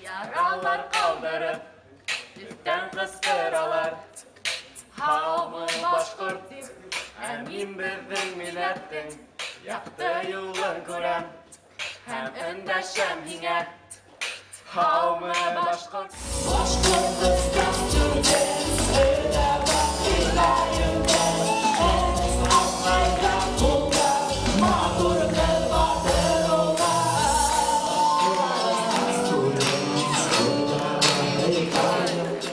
Яралар ҡалдырып, өҫтән ҡысҡыралар. Һаумы, башҡорт тип, Ә мин беҙҙең милләттең яҡты юлын күрәм һәм өндәшәм һиңә. Һаумы, башҡорт!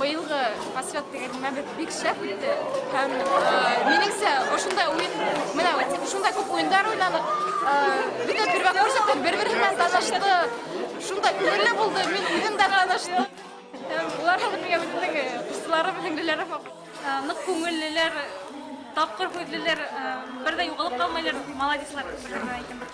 Быйылғы посвят дигән нимәбеҙ бик шәп үтте. Һәм минеңсә, ошондай уйын, менә шундай күп уйындар уйнаныҡ. Бөтә первокурсниктар бер-береһе менән танышты. Шундай күңелле булды, мин үҙем дә таныштым. Һәм улар хәҙер миңә үҙемнең ҡустыларым, һеңлеләрем. Ныҡ күңеллеләр, тапҡыр һүҙлеләр, бер ҙә юғалып ҡалмайлар, маладислар, бер һүҙ менән әйткәндә.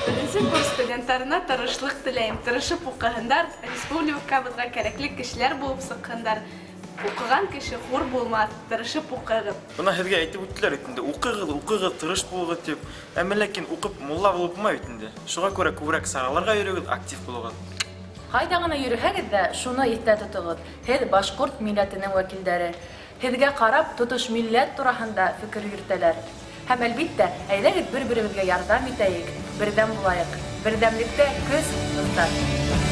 Беренсе курс студенттарына тырышлыҡ теләйем. Тырышып уҡыһындар, республикабыҙға кәрәкле кешеләр булып сыҡһындар. Уҡыған кеше хур булмаҫ, тырышып уҡығыҙ. Бына һеҙгә әйтеп үттеләр бит инде, уҡығыҙ, уҡығыҙ, тырыш булығыҙ дип. Әмма ләкин уҡып мулла булып булмай бит инде. Шуға күрә күберәк сараларга йөрөгеҙ, актив булығыҙ. Кайда гына йөрөһәгеҙ ҙә, шуны иҫтә тотоғоҙ, һеҙ башҡорт милләтенең вәкилдәре. Һеҙгә ҡарап, тотош милләт тураһында фекер йөрөтәләр. Һәм, әлбиттә, әйҙәгеҙ бер-беребеҙгә ярҙам итәйек, берҙәм булайыҡ. Берҙәмлектә көс, дуҫтар!